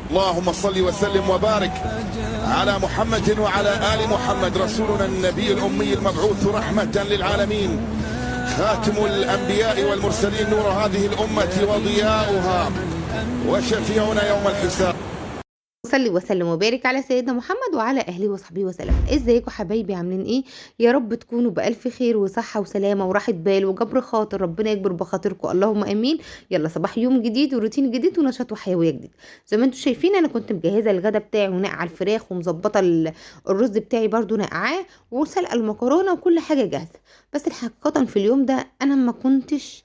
اللهم صل وسلم وبارك على محمد وعلى آل محمد، رسولنا النبي الأمي المبعوث رحمة للعالمين، خاتم الأنبياء والمرسلين، نور هذه الأمة وضياؤها، وشفيعنا يوم الحساب. صلي وسلم وبارك على سيدنا محمد وعلى اهله وصحبه وسلم. ازيكم حبايبي؟ عاملين ايه؟ يا رب تكونوا بالف خير وصحة وسلامه وراحة بال وجبر خاطر، ربنا يجبر بخاطركم، اللهم امين. يلا صباح يوم جديد وروتين جديد ونشاط وحيوية جديد. زي ما انتم شايفين انا كنت مجهزة الغدا بتاعي ونقع الفراخ ومظبطه الرز بتاعي برده نقعاه وسلقه المكرونه وكل حاجة جاهزة. بس الحقيقة في اليوم ده انا ما كنتش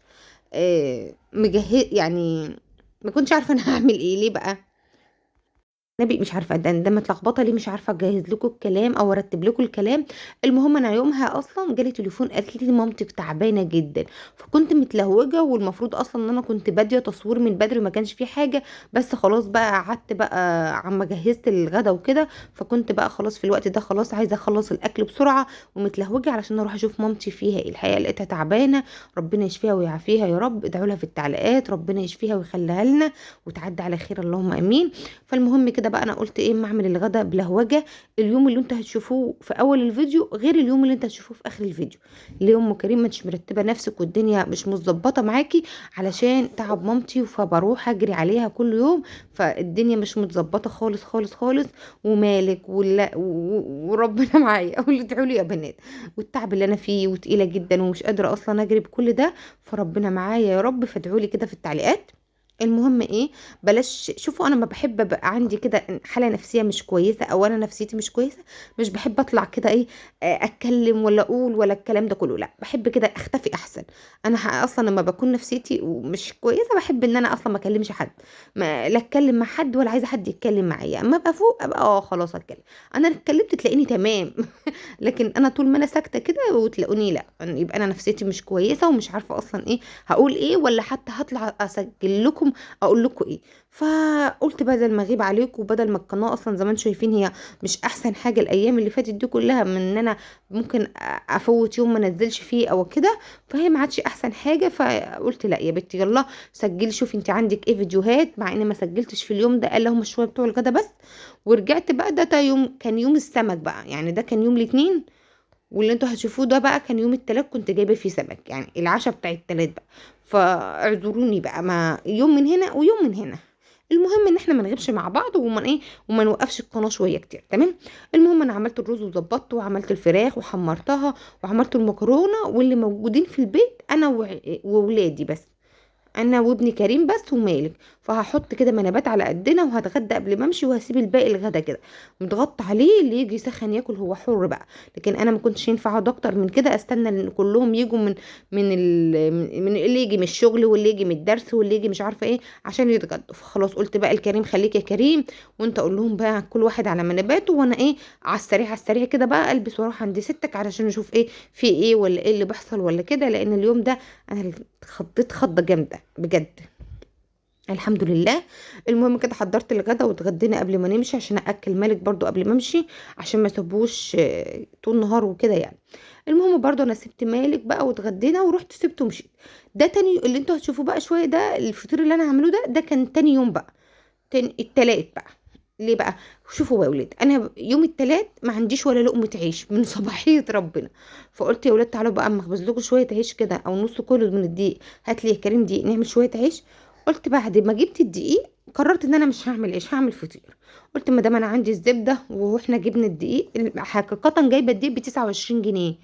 مجهز، يعني ما كنتش عارفه انا هعمل ايه. ليه بقى؟ نبي مش عارفه ده متلخبطه ليه، مش عارفه اجهز لكم الكلام او ارتب لكم الكلام. المهم انا يومها اصلا جالي تليفون قالت لي مامتك تعبانة جدا، فكنت متلهوجه، والمفروض اصلا ان انا كنت باديه تصوير من بدري وما كانش في حاجة، بس خلاص بقى قعدت بقى عما جهزت الغدا وكده، فكنت بقى خلاص في الوقت ده خلاص عايزه اخلص الاكل بسرعة ومتلهوجه علشان اروح اشوف مامتي فيها ايه. الحقيقة لقيتها تعبانة، ربنا يشفيها ويعافيها يا رب. ادعوا لها في التعليقات ربنا يشفيها ويخليها لنا وتعدي على خير، اللهم امين. فالمهم كده بقى انا قلت ايه، اما اعمل الغدا بلهوجه. اليوم اللي انتوا هتشوفوه في اول الفيديو غير اليوم اللي انتوا هتشوفوه في اخر الفيديو. ليه ام كريم ما انتش مرتبه نفسك والدنيا مش متظبطه معاكي علشان تعب مامتي، فبروح اجري عليها كل يوم، فالدنيا مش متظبطه خالص خالص خالص. ومالك ولا وربنا معايا، قولوا ادعوا لي يا بنات، والتعب اللي انا فيه وتقيله جدا ومش قادرة اصلا اجري بكل ده، فربنا معايا يا رب. فادعوا لي كده في التعليقات. المهم ايه، بلاش شوفوا انا ما بحب ابقى عندي كده حاله نفسية مش كويسة او انا نفسيتي مش كويسة، مش بحب اطلع كده ايه اتكلم ولا اقول ولا الكلام ده كله، لا بحب كده اختفي احسن. انا اصلا لما بكون نفسيتي مش كويسة بحب ان انا اصلا ما اكلمش حد، ما لا اتكلم مع حد ولا عايزه حد يتكلم معايا. اما ابقى فوق ابقى خلاص اتكلم، انا اتكلمت تلاقيني تمام لكن انا طول ما انا ساكته كده وتلاقوني لا، يبقى انا نفسيتي مش كويسة ومش عارفه اصلا ايه هقول ايه، ولا حتى هطلع اسجل لكم اقول لكم ايه. فقلت بدل ما اغيب عليكم وبدل ما القناة اصلا زي ما انتم شايفين هي مش احسن حاجة الايام اللي فاتت دي كلها، من ان انا ممكن افوت يوم ما انزلش فيه او كده، فهي ما عادش احسن حاجة. فقلت لا يا بنتي يلا سجلي شوفي انت عندك ايه فيديوهات، مع اني ما سجلتش في اليوم ده الا هم شوية بتوع الغدا بس. ورجعت بقى ده يوم كان يوم السمك بقى، يعني ده كان يوم الاثنين، واللي انتوا هتشوفوه ده بقى كان يوم التلات كنت جايبه فيه سمك، يعني العشاء بتاع التلات بقى. فاعذروني بقى، ما يوم من هنا ويوم من هنا. المهم ان احنا ما نغيبش مع بعض وما ايه وما نوقفش القناة شوية كتير، تمام. المهم انا عملت الرز وظبطته وعملت الفراخ وحمرتها وعملت المكرونه، واللي موجودين في البيت انا وولادي بس، انا وابني كريم بس ومالك. فهحط كده منابات على قدنا وهتغدى قبل ما امشي، وهسيب الباقي الغدا كده متغطى عليه، اللي يجي يسخن ياكل هو حر بقى. لكن انا ما كنتش ينفع اقعد اكتر من كده، استنى ان كلهم يجوا من اللي يجي من الشغل واللي يجي من الدرس واللي يجي مش عارفه ايه عشان يتغدوا. فخلاص قلت بقى الكريم خليك يا كريم، وانت اقول لهم بقى كل واحد على مناباته، وانا ايه على السريع على السريع كده بقى البس واروح عند ستك علشان اشوف ايه في ايه ولا ايه اللي بيحصل ولا كده، لان اليوم ده انا اتخضيت خضه جامدة بجد. الحمد لله. المهم كده حضرت الغدا واتغدينا قبل ما نمشي عشان اكل مالك برضو قبل ما امشي عشان ما يسيبوش طول النهار وكده يعني. المهم برضو انا سبت مالك بقى واتغدينا ورحت سبته ومشيت. ده تاني اللي انتوا هتشوفوه بقى شوية، ده الفطير اللي انا هعمله ده كان تاني يوم بقى، تاني التلات بقى. ليه بقى؟ شوفوا يا ولاد، انا يوم التلات ما عنديش ولا لقمة عيش من صباحية ربنا، فقلت يا ولاد تعالوا بقى اما اخبز لكم شوية عيش كده او نص كيلو من الدقيق، هات لي يا كريم دقيق نعمل شوية عيش. قلت بعد ما جبت الدقيق قررت ان انا مش هعمل عيش، هعمل فطير. قلت ما دام انا عندي الزبدة واحنا جبنا الدقيق، حقيقة جايبه الدقيق ب 29 جنيه،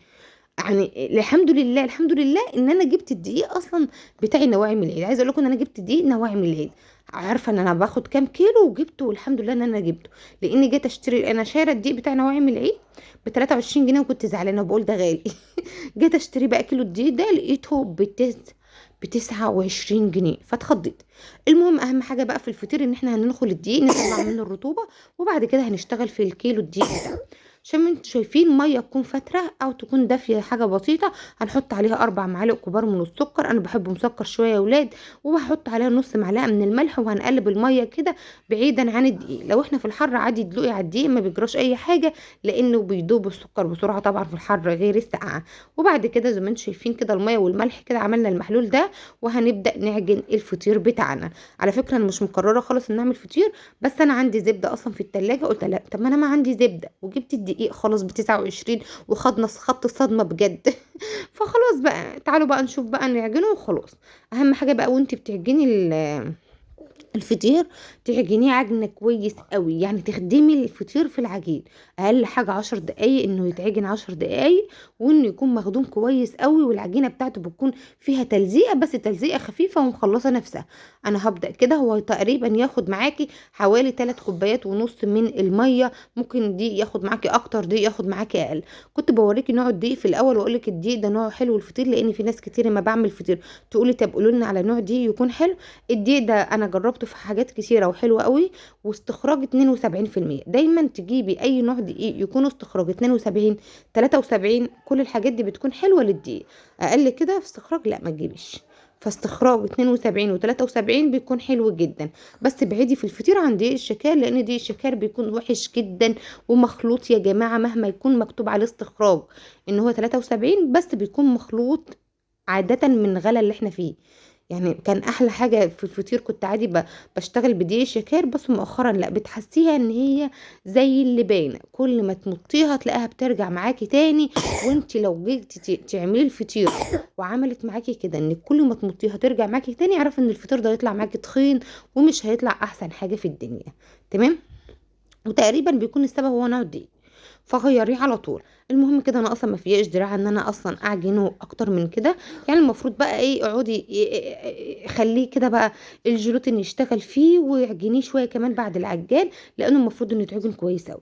يعني الحمد لله الحمد لله ان انا جبت الدقيق اصلا بتاعي نواعم العيد. عايزه اقول لكم ان انا جبت دقيق نواعم العيد، عارفه ان انا باخد كام كيلو وجبته، والحمد لله ان انا جبته، لان جيت اشتري انا شاريه الدقيق بتاع نواعم العيد ب 23 جنيه وكنت زعلانة وبقول ده غالي جيت اشتري بقى كيلو الدقيق ده لقيته ب 29 جنيه، فاتخضيت. المهم اهم حاجة بقى في الفطير ان احنا هننخل الدقيق نطلع منه الرطوبة، وبعد كده هنشتغل في الكيلو الدقيق بتاعه. عشان انتوا شايفين مية تكون فاتره او تكون دافيه حاجة بسيطة. هنحط عليها 4 معالق كبار من السكر، انا بحبه مسكر شوية يا ولاد، وهحط عليها نص معلقه من الملح، وهنقلب المية كده بعيدا عن الدقيق. لو احنا في الحر عادي تدلقي على الدقيق ما بيجراش اي حاجة، لانه بيدوب السكر بسرعة طبعا في الحر غير السقعه. وبعد كده زي ما انتوا شايفين كده المية والملح كده عملنا المحلول ده، وهنبدا نعجن الفطير بتاعنا. على فكرة انا مش مقررة خالص ان اعمل فطير، بس انا عندي زبدة اصلا في التلاجة، قلت لا طب ما انا ما عندي زبدة، وجبت الدقيق خلاص ب29 وخدنا خط الصدمة بجد. فخلاص بقى تعالوا بقى نشوف بقى نعجنه وخلاص. اهم حاجة بقى وانت بتعجني الفطير تعجنيه عجنه كويس قوي، يعني تخدمي الفطير في العجين اقل حاجة 10 دقايق، انه يتعجن 10 دقايق، وانه يكون مخدوم كويس قوي، والعجينه بتاعته بتكون فيها تلزيقه، بس تلزيقه خفيفة ومخلصه نفسها. انا هبدا كده، هو تقريبا ياخد معاكي حوالي 3 كوبايات ونص من المية، ممكن دي ياخد معاكي اكتر، دي ياخد معاكي اقل. كنت بوريكي نوع الدقيق في الاول واقول لك الدقيق ده نوعه حلو الفطير، لان في ناس كتير لما بعمل فطير تقولي طب قولوا لنا على نوع دقيق يكون حلو. الدقيق ده انا جربته في حاجات كتيرة وحلوه قوي، واستخراج 72%. دايما تجيبي اي نوع دقيق يكون استخراج 72 73، كل الحاجات دي بتكون حلوة للدقيق. اقل كده في استخراج لا ما تجيبيش، فاستخراج 72 و73 بيكون حلو جدا. بس ابعدي في الفطير عن دقيق الشكار، لان دقيق الشكار بيكون وحش جدا ومخلوط يا جماعة، مهما يكون مكتوب عليه استخراج ان هو 73 بس بيكون مخلوط عادة من غلا اللي احنا فيه. يعني كان احلى حاجة في الفطير كنت عادي بشتغل بدقيق الشكار، بس مؤخرا لا، بتحسيها ان هي زي اللبانه، كل ما تمطيها تلاقيها بترجع معاكي تاني. وانت لو جيتي تعملي الفطير وعملت معاكي كده ان كل ما تمطيها ترجع معاكي تاني، اعرفي ان الفطير ده هيطلع معاكي تخين ومش هيطلع احسن حاجة في الدنيا. تمام، وتقريبا بيكون السبب هو نوع الدقيق، فغيريه على طول. المهم كده انا اصلا ما فيهاش دراع ان انا اصلا اعجنه اكتر من كده، يعني المفروض بقى ايه، اقعدي خليه كده بقى الجلوتين يشتغل فيه، واعجنيه شوية كمان بعد العجان، لانه المفروض انه يتعجن كويس قوي.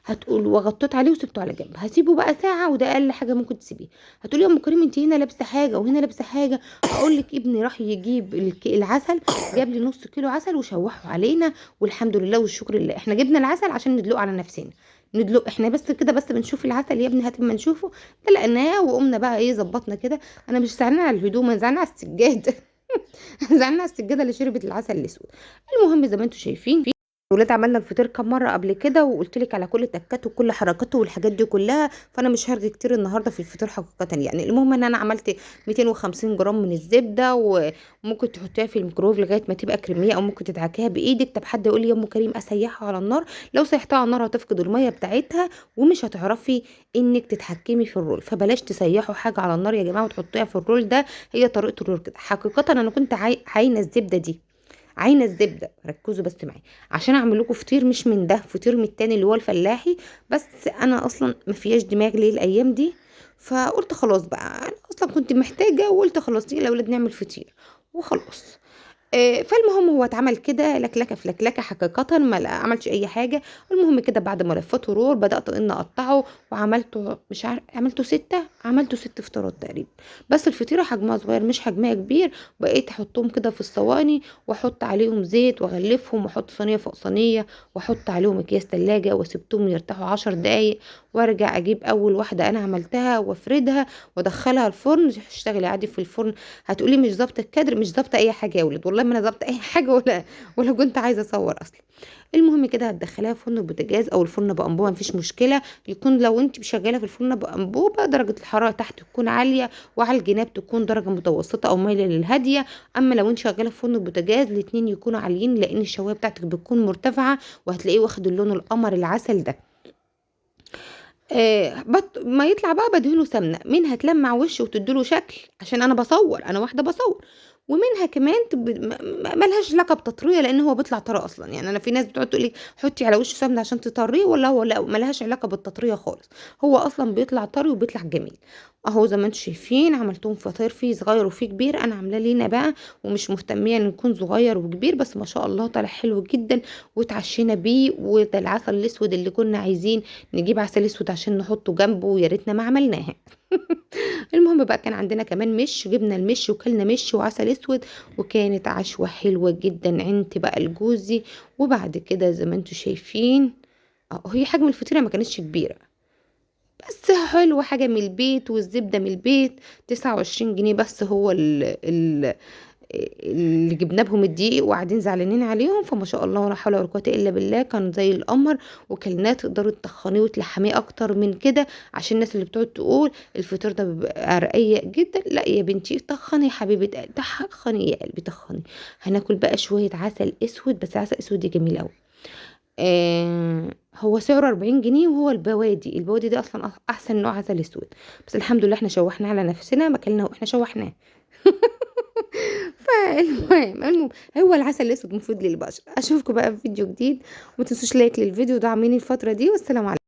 هتقول وغطيت عليه وسبته على جنب، هسيبه بقى ساعة، وده اقل حاجة ممكن تسيبيه. هتقولي يا ام كريم انت هنا لابسه حاجة وهنا لابسه حاجة، هقول لك ابني راح يجيب العسل، جاب لي نص كيلو عسل وشوحه علينا، والحمد لله والشكر لله. احنا جبنا العسل عشان ندلقه على نفسنا، ندلق احنا بس كده، بس بنشوف العسل يا ابني هات اما نشوفه، دلقناه وقمنا بقى ايه ظبطنا كده. انا مش زعلانة على الهدوم، انا زعلانة على السجادة. زعلانة على السجادة اللي شربت العسل الاسود. المهم زي ما انتم شايفين ولاد عملنا الفطير كام مرة قبل كده، وقلت لك على كل تكاته وكل حركاته والحاجات دي كلها، فانا مش هرغي كتير النهارده في الفطير حقيقة. يعني المهم ان انا عملت 250 جرام من الزبدة، وممكن تحطيها في الميكروويف لغاية ما تبقى كريميه، او ممكن تدعكيها بايدك. طب حد يقول لي يا ام كريم اسيحها على النار؟ لو سيحتها على النار هتفقد المية بتاعتها ومش هتعرفي انك تتحكمي في ال roll، فبلاش تسيحوا حاجة على النار يا جماعة وتحطيها في ال roll ده، هي طريقه ال roll كده حقيقة. انا كنت عاينه الزبدة دي، عاينه الزبدة، ركزوا بس معايا عشان اعمل لكم فطير مش من ده، فطير من التاني اللي هو الفلاحي، بس انا اصلا ما فيهاش دماغ ليه الايام دي، فقلت خلاص بقى انا اصلا كنت محتاجه، وقلت خلاص يلا يا اولاد نعمل فطير وخلاص. فالمهم هو اتعمل كده لكلكه في لكلكه حقيقة، ما عملتش اي حاجة. المهم كده بعد ما لفته roll بدات ان اقطعه، وعملته مش عارف عملته 6، عملته 6 فطارات تقريبا، بس الفطيره حجمها صغير مش حجمها كبير. بقيت احطهم كده في الصواني واحط عليهم زيت واغلفهم، واحط صينية فوق صينية، واحط عليهم اكياس تلاجة، وسبتهم يرتاحوا 10 دقايق، وارجع اجيب اول واحدة انا عملتها وافردها وادخلها الفرن. اشتغلي عادي في الفرن. هتقولي مش ظابطة الكادر، مش ظابطة اي حاجة يا ولد، والله ما انا ظابطة اي حاجة ولا كنت عايزه اصور اصلا. المهم كده هتدخليها فرن البوتاجاز او الفرن بانبوبه، مفيش مشكلة. يكون لو انت شغالة في الفرن بانبوبه درجه الحرارة تحت تكون عالية، وعلى الجناب تكون درجه متوسطه او مايلة للهاديه. اما لو انت شغالة في فرن البوتاجاز الاتنين يكونوا عاليين، لان الشوايه بتاعتك بتكون مرتفعة، وهتلاقيه واخد اللون القمر العسل ده. ما يطلع بقى بدهنه سمنه، منها تلمع وشه وتديله شكل، عشان انا بصور، انا واحدة بصور، ومنها كمان ملهاش علاقة بتطريه، لان هو بيطلع طري اصلا. يعني انا في ناس بتقعد تقول لي حطي على وشه سمنه عشان تطريه، ولا هو لا، ملهاش علاقة بالتطريه خالص، هو اصلا بيطلع طري وبيطلع جميل. اهو زي ما انتم شايفين عملتهم فطاير، فيه صغير وفيه كبير، انا عاملاه لينا بقى ومش مهتميه ان يكون صغير وكبير، بس ما شاء الله طالع حلو جدا، واتعشينا بيه. وده العسل الاسود اللي كنا عايزين نجيب عسل اسود عشان نحطه جنبه، يا ريتنا ما عملناها. المهم بقى كان عندنا كمان مش، جبنا المش وكلنا مش وعسل اسود، وكانت عشوه حلوة جدا عند بقى لجوزي. وبعد كده زي ما انتم شايفين هي حجم الفطيره ما كانتش كبيرة، بس حلو، حاجة من البيت والزبدة من البيت. 29 جنيه بس هو ال اللي جبنا بهم الدقيق، وقاعدين زعلانين عليهم. فما شاء الله ولا حول ولا قوة الا بالله، كان زي القمر وكلناه. تقدروا تطخنيه وتلحميه اكتر من كده، عشان الناس اللي بتقعد تقول الفطير ده بيبقى رقيق جدا. لا يا بنتي، طخني يا حبيبه قلبي، طخني يا قلبي طخني. هناكل بقى شوية عسل اسود، بس عسل اسود دي جميل قوي. هو سعره 40 جنيه، وهو البوادي، البوادي ده اصلا احسن نوع عسل اسود. بس الحمد لله احنا شوحناه على نفسنا، ما كلنا احنا شوحناه. فالمهم هو العسل الاسود مفيد للبشره. اشوفكم بقى في فيديو جديد، وما تنسوش like للفيديو ودعميني الفترة دي، والسلام عليكم.